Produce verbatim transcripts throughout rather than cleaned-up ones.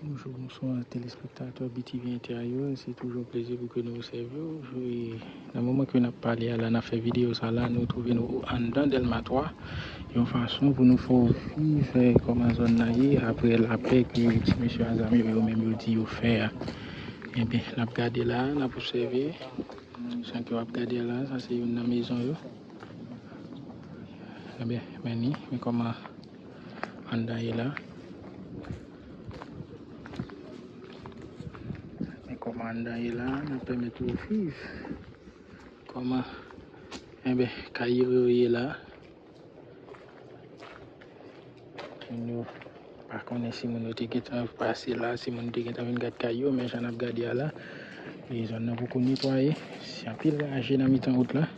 Bonjou, bonswa, telespektatè B T V Entè yo. Se toujou yon plezi pou ke nou resevwa w. E nan moman ke n ap pale a la, n ap fè videyo sa la, nou twouve nou anndan Dèlma twa, yon fason pou nou fè w viv, eh, kòman zòn nan ye, apre lapè ke ti mesye a zam yo, yo menm yo di yo fè a. Ebyen, n ap gade la, n ap obsève. Jan ke w ap gade a la, sa se youn nan mezon yo. Ebyen, men ni, men kòman anndan ye la. Men kòman anndan ye la, n ap pèmèt ou viv. Kòman, enben, kay yo, yo ye la. Moun yo pa konnen si moun yo te gentan pase la, si moun yo te gentan vin gad kay yo, men jan n ap gade a la, e zòn nan poko netwaye, se anpil raje nan mitan wout la.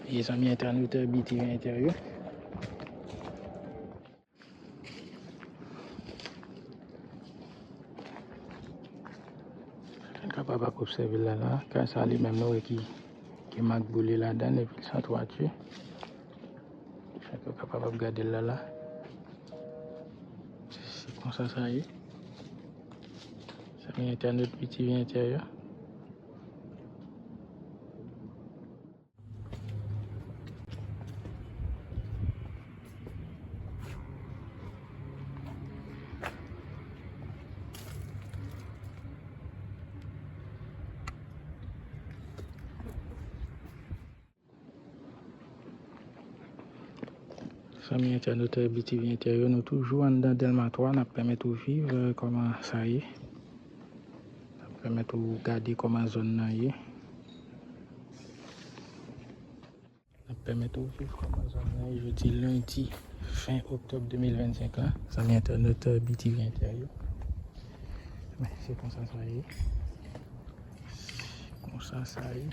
E zanmi entènotè B T V Entè yo. N kapab ap obsève l la, la. Kay sa li menm nou wè ki, ki mak boule ladan l, epi l san twati. Sa ke w kapab ap gade l la, la. Se konsa sa ye. Zanmi entènot B T V Entè yo. Zanmi entènot B T V Entè yo, nou toujou anndan Dèlma twa, n ap pèmèt ou viv, eh, kòman sa ye. N ap pèmèt ou gade kòman zòn nan ye. N ap pèmèt ou viv kòman zòn nan ye jodi lendi ven oktòb de mil vennsenk la. Zanmi entènot B T V Entè yo. Men, se konsa sa ye. Se konsa sa ye.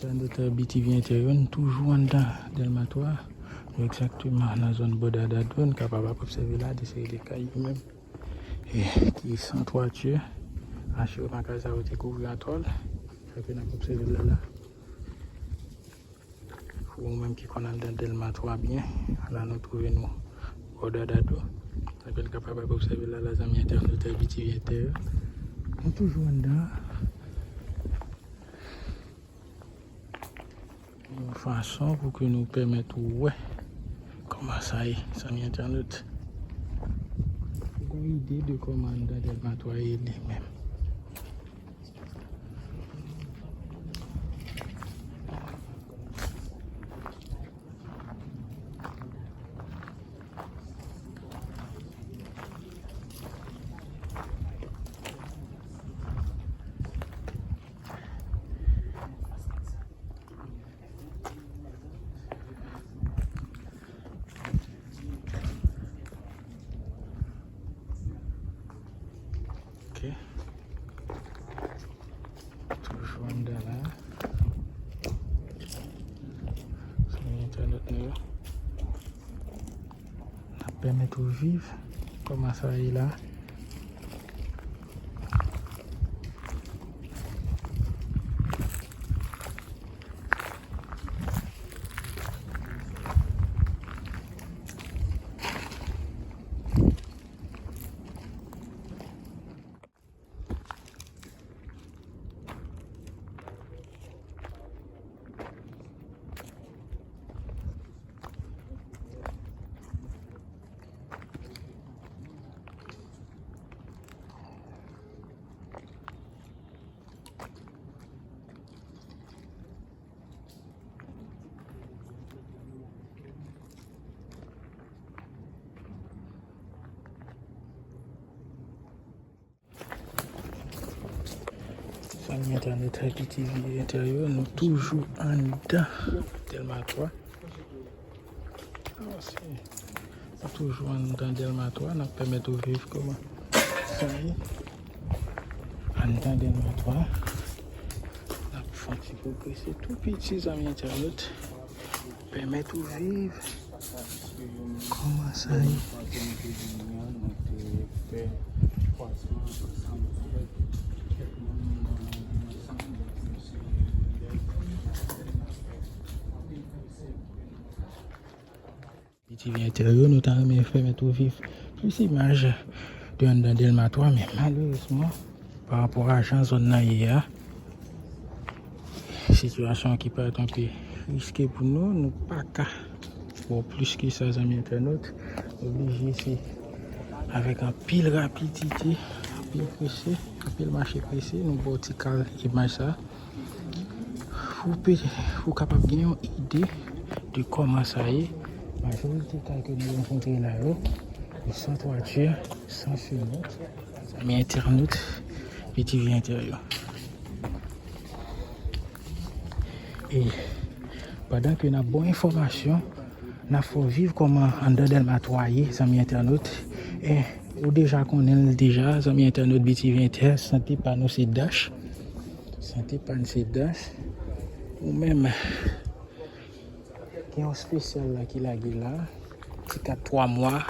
Entènot B T V Entè yo, nou toujou anndan Dèlma twa, nou egzakteman nan zòn Bòda Dadou, nou kapab ap obsève la, de seri de kay yo menm, e, ki san twati, asirèman kay sa yo te kouvri an tòl, sa ke n ap obsève la la. Pou ou menm ki konn anndan Dèlma twa byen, la nou twouve nou Bòda Dadou. Sa ke n kapab ap obsève la la, zanmi entènot B T V Entè yo. Nou toujou anndan. Yon fason pou ke nou pèmèt ou wè Kòman sa ye, zanmi entènot? Ou gen yon ide de kòman anndan Dèlma twa ye li menm? Ok. Toujou anndan la. Zanmi entènot nou yo. N ap pèmèt ou viv kòman sa ye la. Zanmi entènot Haïti T V entènot, nou toujou anndan Dèlma twa. Ah, se, nou toujou anndan Dèlma twa, n ap pèmèt ou viv kòman sa ye. Anndan Dèlma twa, n ap fè yon ti pwogrese tou piti, zanmi entènot. Pèmèt ou viv kòman sa ye. P T V entènot, nou ta renmen pèmèt ou viv plis imaj de anndan Dèlma twa, men malerezman, pa rapò a jan zòn nan ye a, sitiyasyon an ki parèt anpe riske pou nou, nou pa ka fè plis ke sa, zanmi entènot. Oblije se avèk anpil rapidite, anpil prese, anpil mache prese, nou ba w ti kal imaj sa. Pou pe-, pou kapab gen yon ide de kòman sa ye, majorite kay ke nou rankontre la yo, li san twati, san simant, zanmi entènot, P T V entènot. E pandan ke n ap ba w enfòmasyon, n ap fè w viv kòman anndan Dèlma twa ye, zanmi entènot. E ou deja konnen l deja, zanmi entènot, P T V entènot, sante pa nou se Dash. Sante pa n se Dash. Ou menm, gen yon espesyal la ki lage la. Ti kat twa mwa.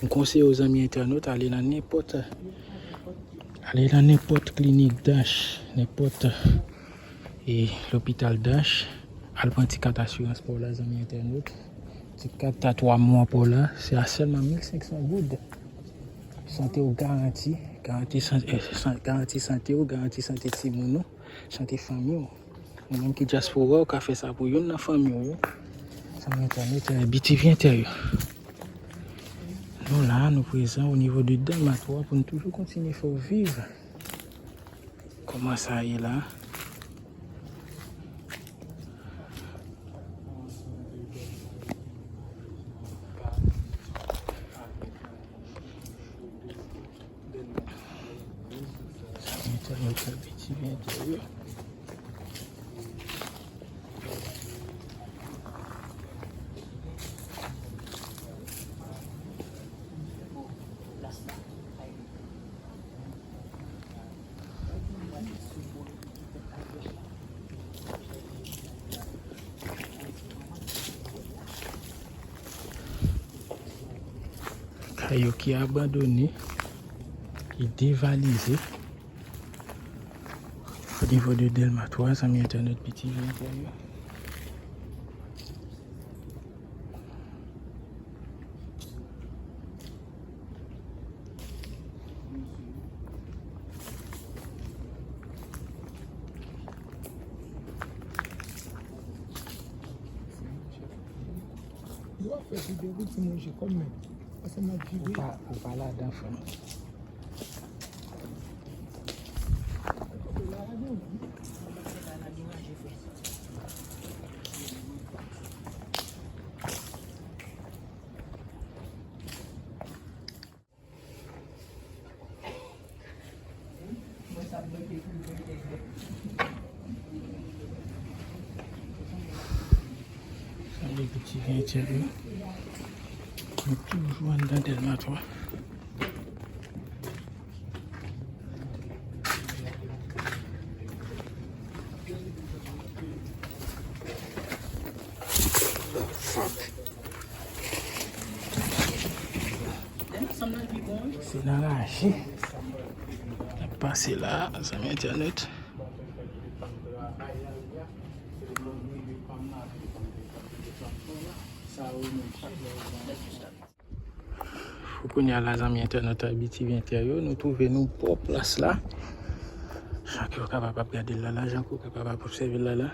M konseye w, zanmi entènot, ale nan nenpòt, ale nan nenpòt klinik Dash, nenpòt, e, lopital Dash. Al pran ti kat asirans pa w la, zanmi entènot. Ti kat a twa mwa pa w la, se a sèlman mil senk san goud. Sante w garanti, garanti san-, eh, san-, garanti sante w, garanti sante timoun ou, sante fanmi w. Ou menm ki dyaspora, ou ka fè sa pou youn nan fanmi w yo. Zanmi entènot, eh, B T V entènot. Nou la, nou prezan o nivo de Dèlma twa pou nou toujou kontinye fè w viv kòman sa ye la. Sa entènot la, B T V entènot. Kay yo ki abandone, ki devalize. O nivo de Dèlma twa, zanmi entènot B T V entènot. Ou ap fè videyo pou ti manje kòm men. Paske m ap vibre. Ou pa, ou pa ladan, frè m. Sa li piti vyen tchèk yo. Nou toujou anndan Dèlma twa. Se nan raje n ap pase la, zanmi entènèt. Pou kounye a la, zanmi entènèt B T V Entè yo, nou twouve nou bò plas la. Jan ke w kapab ap gade l la, la, jan ke w kapab ap obsève l la, la.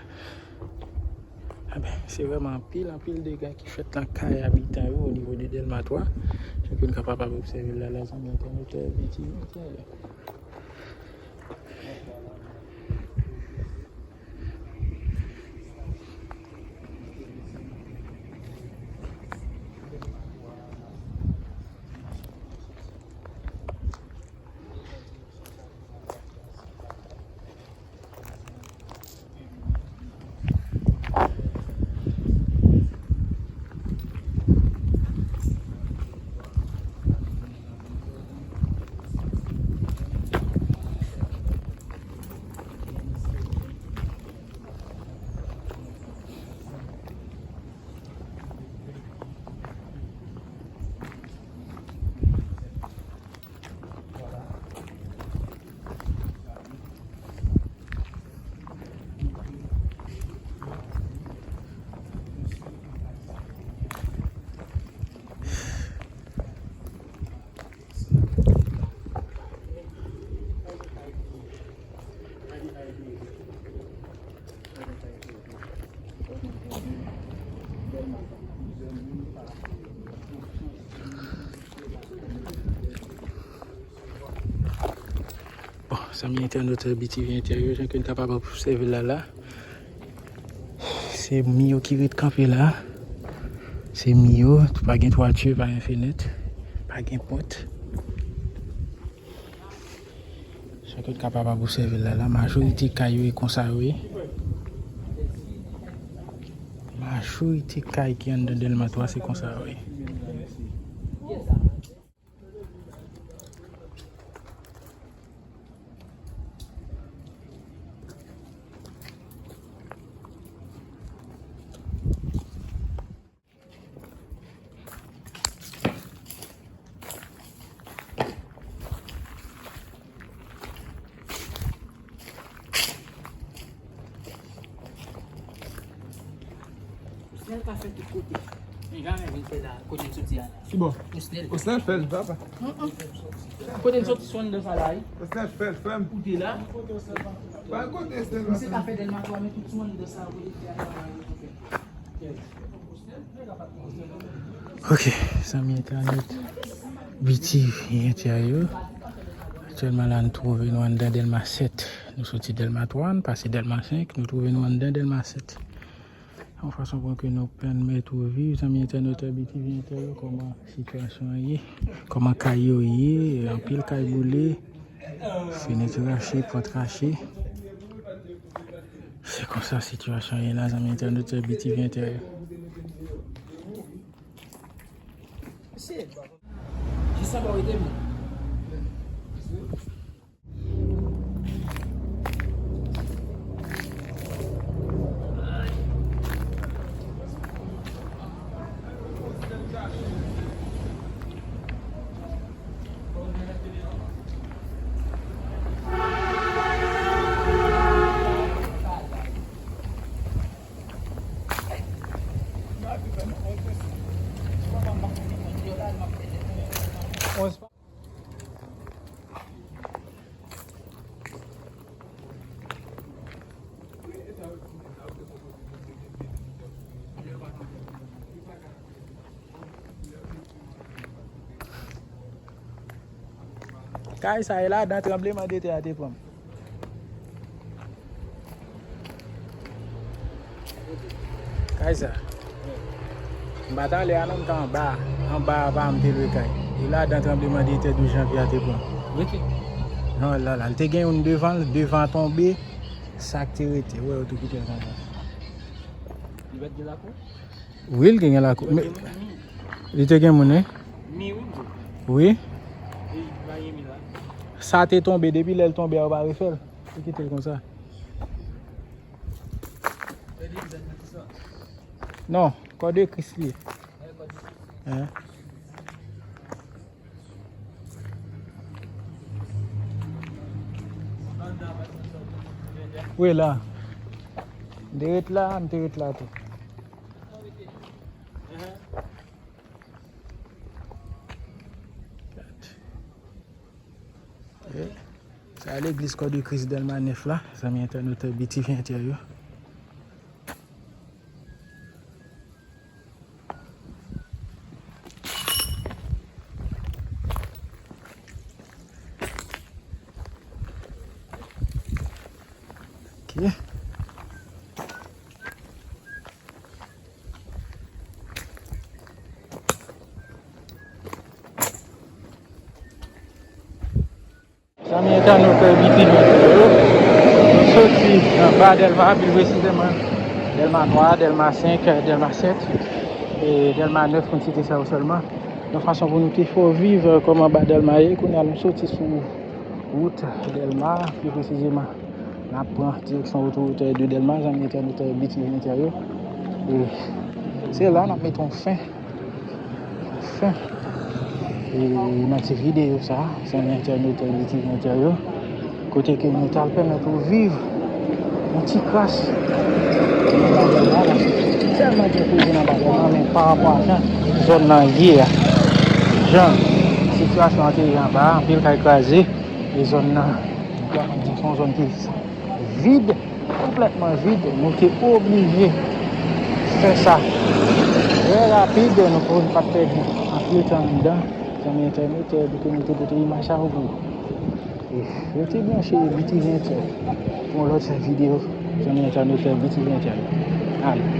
Enben, se vrèman anpil, anpil dega ki fèt nan kay abitan yo o nivo de Dèlma twa. Jan ke nou kapab ap obsève l la, la, zanmi entènèt B T V Entè yo. Bon, zanmi entènot B T V Entè yo, jan ke n kapab obsève la la, se mi yo ki ret kanpe la. Se mi yo, pa gen twati, pa gen fenèt, pa gen pòt. Jan ke n kapab ap obsève la la, majorite kay yo e konsa yo ye. Majorite kay ki anndan Dèlma twa se konsa yo ye. Osnèl ka fè tout kote. Men jamè vin fè la, kote m soti a la. Kibò? Osnèl. Osnèl fè l, papa. Kote m soti, sou anndan sa la, wi. Osnèl fè l, frè m. Ou te la. Pa kote Osnèl. Misye ka fè Dèlma twa, men tout sou anndan sa, kote fè a, travay yo fè. Ok, zanmi entènot B T V Entè yo. Aktyèlman la, nou twouve nou anndan Dèlma sèt. Nou soti Dèlma twa, nou pase Dèlma senk, nou twouve nou anndan Dèlma sèt. Yon fason pou ke nou pèmèt ou viv, zanmi entènot B T V Entè yo, kòman sitiyasyon an ye, kòman kay yo ye, anpil kay boule, fenèt rache, pòt rache. Se konsa sitiyasyon ye la, zanmi entènot B T V Entè yo. Jis anba w ede m. Kay sa e ladan tranbleman de tè a te pran m. Kay sa. M pa t ale a non, m te anba. Anba a pa m te lwe kay. E ladan tranbleman de tè douz janvye a te pran. Rete. Non, la, la. Li te gen youn devan l, devan an tonbe. Sa k te rete. Wè, yo tou kite l konsa. Li pa t gen lakou? Wi, l gen, gen lakou. Li pa t gen moun? Li te gen moun, wi. Mi, wi, bro. Wi. E, pa gen mi la. Sa te tonbe, depi lè l tonbe a, yo pa refè l. Yo kite l konsa. Non, kò de Kris li ye. Hein? Wi, la. M te ret la, m te ret la tou. Eh, sa legliz Kò de Kris Dèlma nèf la, zanmi entènot B T V Entè yo. Ok. Zanmi entènot B T V yo, nou soti anba Dèlma, pi presizeman Dèlma twa, Dèlma senk, Dèlma sèt, e Dèlma nèf, pou n site sa yo sèlman. Yon fason pou nou te fè w viv kòman anba Dèlma ye. Kounye a nou soti sou wout Dèlma, pi presizeman n ap pran direksyon otowout de Dèlma, zanmi entènot B T V Entè yo. E se la n ap mete yon fen fen e nan ti videyo sa, zanmi entènot B T V Entè yo, kote ke nou t al pèmèt ou viv yon ti kras nan bagay la, paske tèlman gen koze nan bagay la, men pa rapò a jan zòn nan ye a, jan sitiyasyon an te ye anba a, anpil kay kraze, e zòn nan, se yon zòn ki vid, konplètman vid, nou te oblije fè sa trè rapid, nou pou n pa t pèdi anpil tan anndan. Zanmi entènot, pou ke nou te pote imaj sa yo pou ou. E yo te branche B T V Entè pou yon lòt videyo, zanmi entènot B T V Entè. Ale.